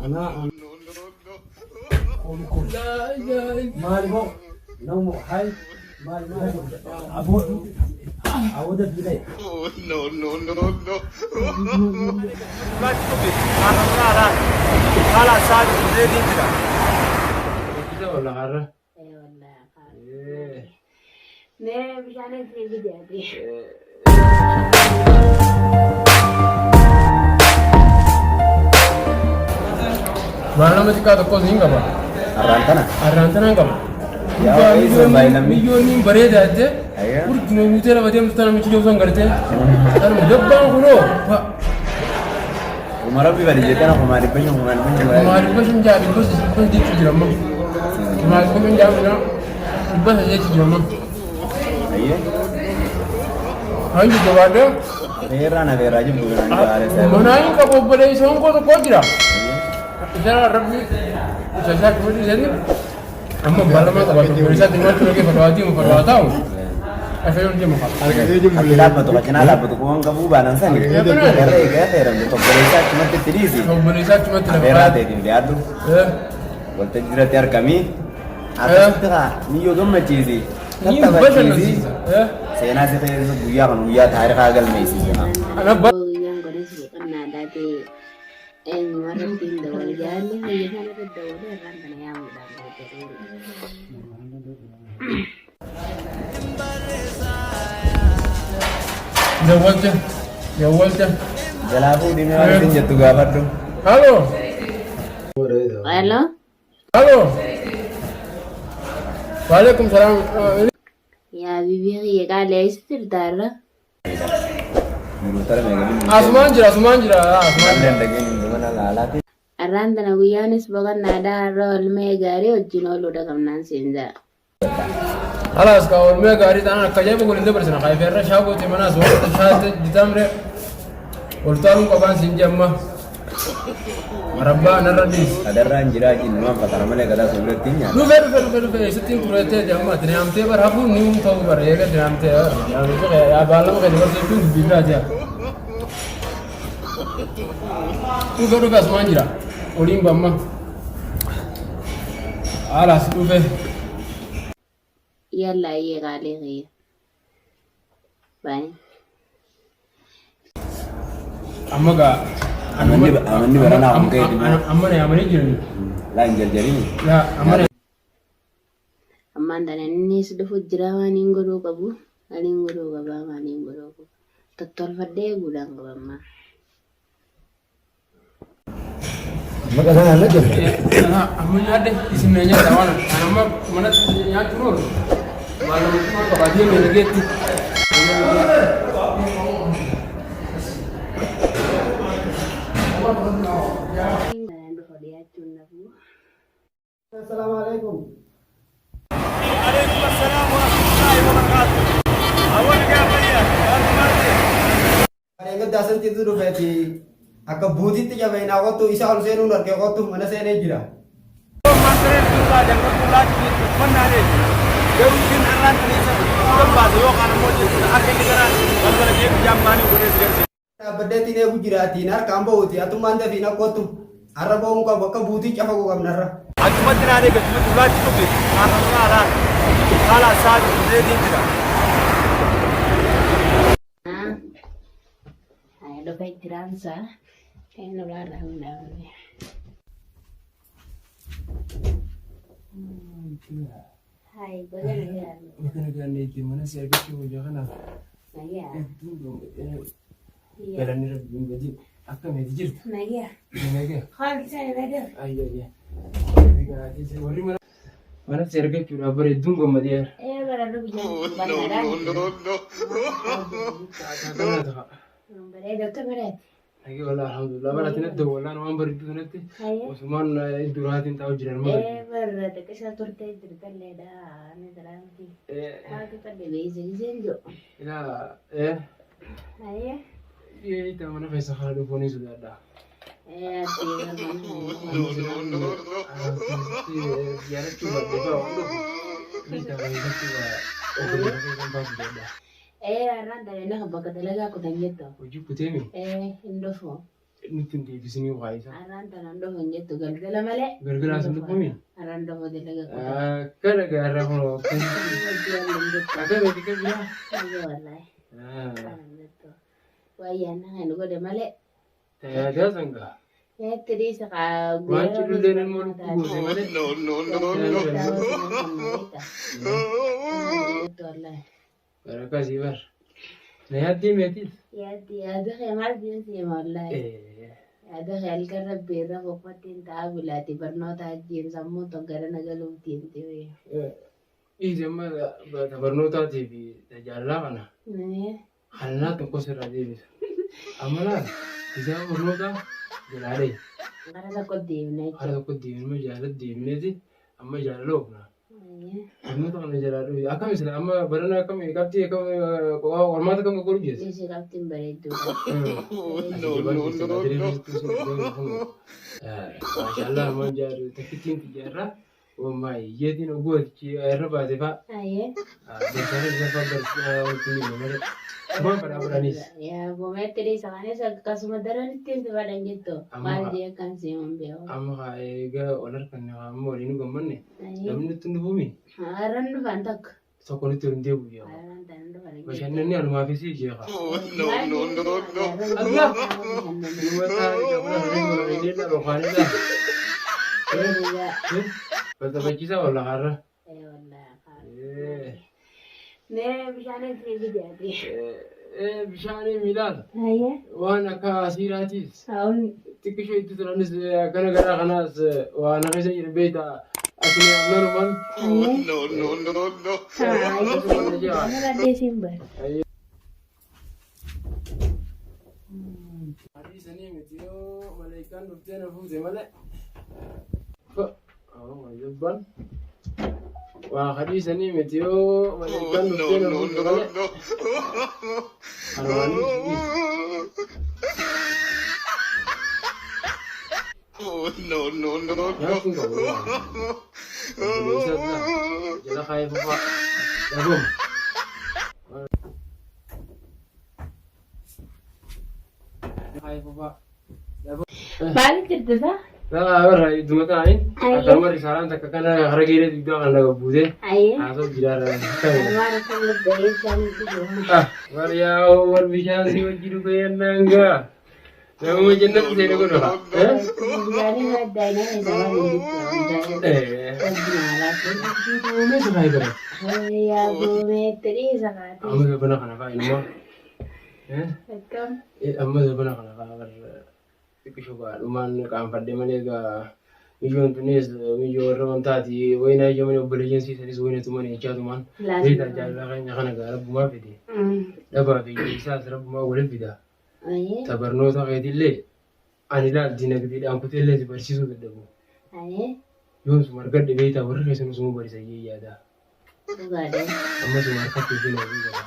Anaa maali moo nama hay maali maali aboo awooda fiilee. Wala har'a. Mee bishaan itti fidaati. Baarlama xiqqaa tokkos ni qaba. Har'aan tana. Har'aan tanaan qaba. Yaa eessa baay'inamni? Biyyoonni bareedaa jettee Ayyaa. urjuma guutee lafa deemtu tana michi jawsan gartee. Tanuma gabbaan kunoo Uma rabbi bari jettana 5,500 5,500. 5,500 jaa 800 jechuu jira amma. 5,500 jaa 800 jechuu jira amma. Ayyee. Hanji jabaadhee. Afeerraan afeerraa jibbu kanaan jaalala isaa. Manaan qabu obboleessoon koo tokko jira. Isa rabbi isa isaa dhufuu isanii amma baalamaa qabaatu obboleessaa xinnoo dhagee fadhawaatii mu fadhawaa taa'u. Afeeyoon deemu qaba. Akki dhaabbatu qacinaa dhaabbatu kumaan qabuu baanaan sani. Irra eegee afeeramte obboleessaa achumatti itti dhiisi. Obboleessaa achumatti lafa Afeerraa ta'eetiin dhiyaadhu. Waltajjii irratti argamii. Akkasitti haa miyyoo gammachiisi. Ni Tattaphachiisi. bashannansiisa. Seenaa si keessa guyyaa kan guyyaa taarikaa galmeessisi. Ana ba Guyyaan kunis boqonnaadhaa ta'e eenyuma irratti hin dawwale jaalalli fayyisaan irratti dawwalee irraan kana yaamuudhaan gargaaree. Dawwalte dawwalte. Jalaa fuudhii mee waan isin jettu gaafadhu. Halo Halo, halo. Waalaikum salaam. Yaa bibii kiyya qaalii eessa jirta har'a? Minuutara meeqa bilbiltee? Asumaan jira asumaan jira asumaan Malleen jira. dhageen hin mana laalaati. Har'aan tana guyyaanis boqonnaadhaa har'a oolmee gaarii wajjin ooluudha qabnaan siin ja'a. Alas ka oolmee gaarii ta'an akka ajaa'iba waliin dabarsina kaa ifeerra shaagootti manaas waan shaate bitamre oltaaluun qabaan siin jemma marabbaa narra dhiis. Adarraan jiraa jin waan fatara malee gadaa sun biratti hin nyaata. Dhufe dhufe dhufe dhufe eessattiin tureettee amma ati naamtee bar hafuun ni ta'uu bar eega naamtee yaa baallama kee dabarsee jechuun dubbii biraati yaa. Dhufe dhufe asumaan jira oliin bamma. Alas dhufe. Yalla ayyee qaalii kiyya. Baay'ee. Amma gaa. Amanni baranaa kun ka'e dhimma. Amma na yaamanii jiran. Laa hin jarjarini. Yaa amma na Ammaan tana innis dhufu jira waan hin godhuu qabu. Ani hin godhuu qabaa waan hin godhuu qabu. Tottolfadhee eeguudhaan qaba ammaa. Maqaa sana hin hojjetu. Amma nyaadhe isin na nyaata waan an amma manatti nyaachuun oolu. Waan namatti maal qabaa deemee nageetti. Kanaan dhufa dhiyaachuun nafu. Assalaamu alaikum. عليكم السلام ورحمة الله وبركاته. أول قابلية Bareegaddaa santiitu dhufeeti akka buutitti jabeenaa qottu isa ol seenuun arge qottu mana seenee jira. Dhaabbaddeetiin eegu jiraatiin harkaan bahuuti atummaan dafiin akkottu har'a ba'uun qabu akka buutii cafaquu qabna har'a. Achumatti naan eeggatu dhugaatii dhufe haala haala isaa reediin jira. Ay, dhufe jiraansa. Inni ulaarraa hundaa'ame. Hai, baga nagaan. Bakka nagaan eegde mana si argachuu guyyaa kanaaf Nagaa. hedduun galanni rabbiin badii akka meeti jirtu. Nagaa. Nagaa. Haalli nagaa. Ayya ayya. Warri mana mana si argachuudhaaf bareedduun gammadeera. Eh, bara dhufu jaalladha. Kanaa ta'a. Bareeda akka bareeda. Nagee walaa alhamdulillah bara atinatti wallaan waan bareedduu sanatti osumaan duraatiin taa'u jiran maal. Eh, bara xiqqisha turtee jirtalleedha. Ani daraamti. Haati fadhe beeyse giseen jiru. Ilaa Ayya. ita mana keessa kana dhufuun ni sodaadha. Eh, ati Yaadachuu badde fa'aa waan dhufu. Ita bareedachuu obboleessa keessan fa'aa sodaadha. Eh, har'aan talee bakka dalagaa kutan jettu. Hojii kuteemi. Eh, hin dhufu. Nutti hin deebisinii waa isa. Har'aan tanaan dhufu hin jettu galgala malee. Galgala asin dhufumi. Har'aan dhufu dalaga qofa. Akkana gaarra kun akkana tika biraa. Wallahi. Wayyaan kan godhe malee. Tajaajila sangaa. Itti dhiisa kaa Waan cidhulleen ilmoo lukkuu goote malee. No, no, no, no. Barakaa sii bar. Na yaaddii meetiis. Yaaddi yaada kee maal jeesee wallahi. Yaada kee halkan rabbi irra boqottiin ta'a bulaati barnoota ajjiin sammuu tokko nagaluuf deemte. Dhiisi amma barnootaatii fi tajaajilaa kana. Hallaa tokko sirraa deebisa. Amma laal isaa barnootaa jalaalee. Gara tokko deemna Hara tokko deemnee jaalala deemneeti amma jaalala oofna. Barnoota kana jalaa dhufi. Akkam isin amma barana akkam qabxii akkam qormaata kam godhu jeessa. Ishee qabxiin bareedduu. No, no, no, no. Maashaallah ammaan jaaru takkittiin xiyyaarraa waammaa hiyyeetiin oguu achi irra baate fa'a. Barsaara isa fa'a barsiisaa wajjin hin malee. Waan fadhaa godhanis. Yaa goometti dhiisa kanis akkasuma daran ittiin si fadhan jettu maal jee akkan siman beeku. Amma haa egaa ol harkanne haa amma waliin nu gammanne namni nutti hin dhufumi. Har'aan dhufan tokko. Tokko nutti hin deebi'u yaa. Har'aan tan dhufan. Bashannanni anumaafis jeeqa. No, no, no, no. Allah! Numa taa'ee gabana horii godhanii dha rofaanidha. Baltafachiisaa walla har'a. Mee bishaan itti fidaati. Bishaanii miilaan waan akka asiiraatiis Haawun xiqqishoo itti turanis akkana garaa kanaas waan keessa jiru beektaa asii ammanumaan. No, no, no, no. Haayee. Deesiin bara. Hadiisanii miti yoo malaayikaan dhuftee na fuute malee. Jubbaan. Waa hadiisanii miti yoo malaayikaan No, dhuftee na no, fuute no, malee. no. Kanumaanis No, no, no, no. nyaachuun qabu. Jala kaayee fufaa. Dhabuun. Kaayee fufaa. Maaliif jirtu isaa? Laa warra idduma ta'anii akkanuma risaalaan takka kana hara geeree dugdaa kan laga buutee Haayee. haasoo jiraara. Maal akka guddaa bishaan itti dhufu. War yaa war bishaan si wajji dhugee yennaan Namuma jannatu seene godhu haa. Bishaanii adda addaa isa waan hin jirtu. Meeshaa faayii bara. Yaa goometti dhiisa kaate. Amma zabana kana fa'aa ilmaa. Akkam. Amma zabana kana fa'aa warra xiqqishoo gaadhumaan qaanfadhe malee egaa miyyoon tunis miyyoo warra wantaati wayinaa ijoo malee obboleeyyan siisanis wayina tuman jechaa tumaan. Beektaa jaalala keenya kana gaa rabbumaa fide. Dhabaa fi isaas rabbumaa waliif fida. Ta barnoota keetillee ani laal dinagdeedhaan kuteellee si barsiisuu dadhabu. Yoon suma argadhe beektaa warri keessan suma barisa jee yaada. Dhugaadha. Amma suma harkatti fi na qaba.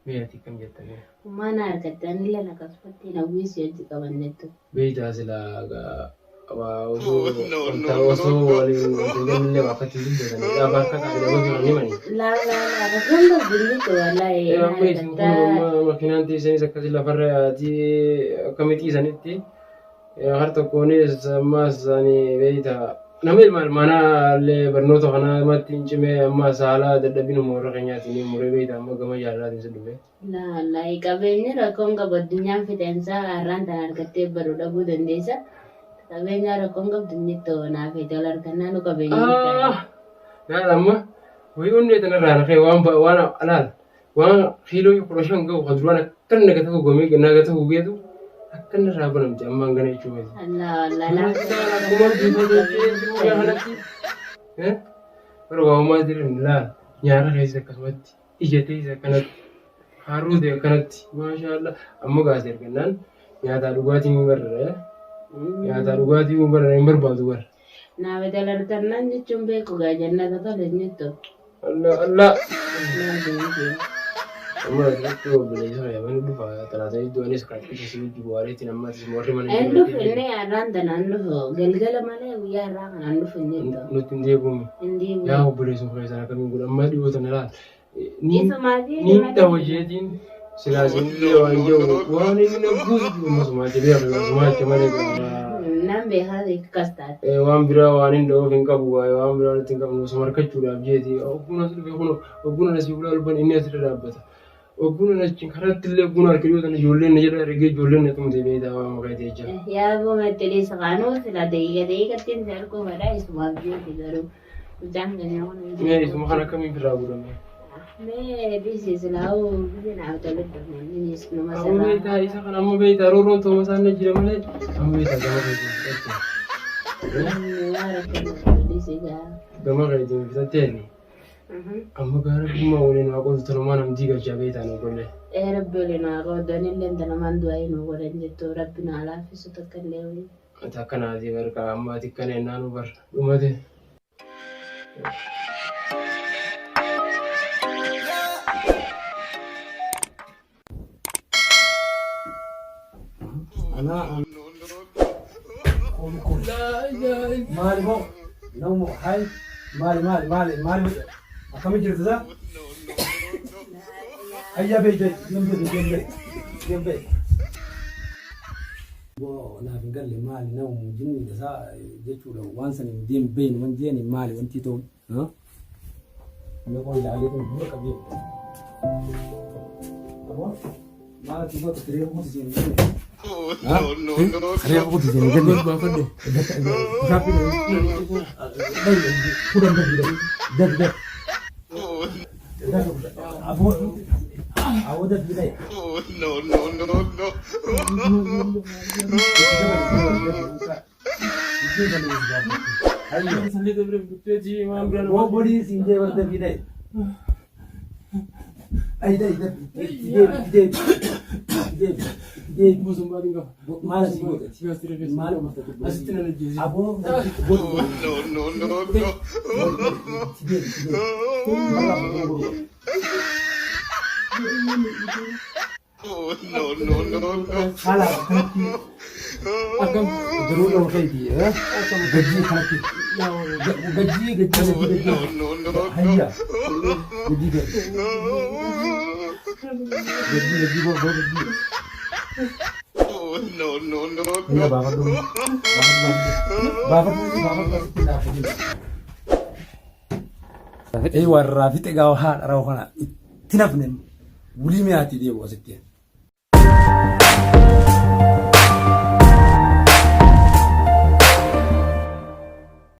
Mee ati akkam jettanii? Hummaan argatte anillee akkasumatti hawwiis hojii qabannettu. Beektaa silaa gaa waa osoo No, wanta no, osoo no. waliin wanta jennillee waa akkatti dubbatanii dhaabaa akka ta'e dhaabaa kan himani. Laa laa laa rakkoon qabdu wallaahi. Amma isin kun amma makiinaan teessanis akkasii lafarra yaatii akkamitti isanitti har tokkoonis ammas ani beektaa nama ilma ilmaanaa illee barnoota kanaa namatti hin cimee ammas haala dadhabinuma warra keenyaatiin muree beektaa amma gama jaalalaatiin si dhufe. Laa wallaahi qabeenyi rakkoon qabu addunyaan fixeensaa har'aan tan argattee baruu dhabuu dandeessa. Qabeenya rakkoon qabdu inni itti naaf ol argannaa nu qabeenya guddaadha. Laal amma wayii onnee tanarraa naqee waan waan laal waan kiiloo 15 ga'u kan duraan akkan nagata gogomee nagata gogeetu akkan irraa banamte amma hangana jechuu miti. Allah wallaahi. Akkuma bifa guyyaa kanatti bara waamaa jiran laal nyaara keessa akkasumatti ija teessa akkanatti haruu ta'e akkanatti maashaallah amma gaasee argannaan nyaataa dhugaatiin barra nyaataa dhugaatiin barra hin barbaadu barra. Naaf ol argannaan jechuun beeku gaa jannata tole jettu. Allah Allah. Maal beeku. Amma asirratti obboleessa fayyadaman dhufa xalaatanii du'anis kan isa si wajji bu'aareetiin amma atis warri mana Hin dhufu inni har'aan tanaan dhufu galgala malee guyyaa har'aa kanaan dhufu hin jettu. nutti hin deebi'ume. Hin deebi'u. Yaa obboleessa keessan akkamiin godhu amma dhiyoo tana laal. Isumaatii Niin dhawa jeetiin Silaa isinillee waan jiru waan inni na guutu jiru masumaa jedhee hafe masumaa jecha malee gaa. Nan beekaa akkas taate. Waan biraa waan hin dha'uuf hin qabu waa'ee waan biraa walitti hin qabnu osuma harkachuudhaaf jeeti. Ogguun as dhufe kun ogguun asii ulaa olban inni asirra dhaabbata. Ogguun achi karatti illee ogguun harka dhiyoo tana ijoolleen na jala argee ijoolleen na tumte beektaa waan maqaa ta'e jira. Yaa goomatti dhiisa kaanuu sila daqiiqa daqiiqatti si arguu fedha isumaaf jeeti garuu mucaan keenya kun hin Mee isuma kana akkamiin firraa godhame? Mee dhiisi silaa'uu biyya naaf tole dhufne innis numa Amma beektaa sirraa. isa kana amma beektaa roorroon ta'uu isaan na jira malee amma beektaa gama keetiin fudhatte. Waa rakkoo dhiisi gaa. Gama keetiin fudhatteeni. Amma gaara dhimma waliin waa qotu tanumaan namtii galchaa beektaa nu golle. Ee rabbi waliin haa qooddan illee namaan du'aa hin godhan jettu rabbi nu haa laaffisu takka illee waliin. Ati akkanaati barqa amma ati akkana ennaa nu bar dhumate. Maali moo? Namu hay maali maali maali maali akkami jirtu sa? Ayya bee jee dembe dembe dembe. Boo naaf hin galle maali namu jinni isaa jechuudha waan san hin deem beenu waan jeeni maali wanti ta'u. Mee qoon ilaalee kun dura qabee. Aboo maal ati goota siree kutu seen jenne. No, no, no, no. Siree kutu seen jenne. Baafadhe. Oh, no, no, no, no. No, no, no, no. Oh, no, no, no, no. No, no, no, no. Oh, no, no, no, no. Warraa fixe gaafa haadha rawu kana itti nafne wulii mi'aatti deebi'u asitti.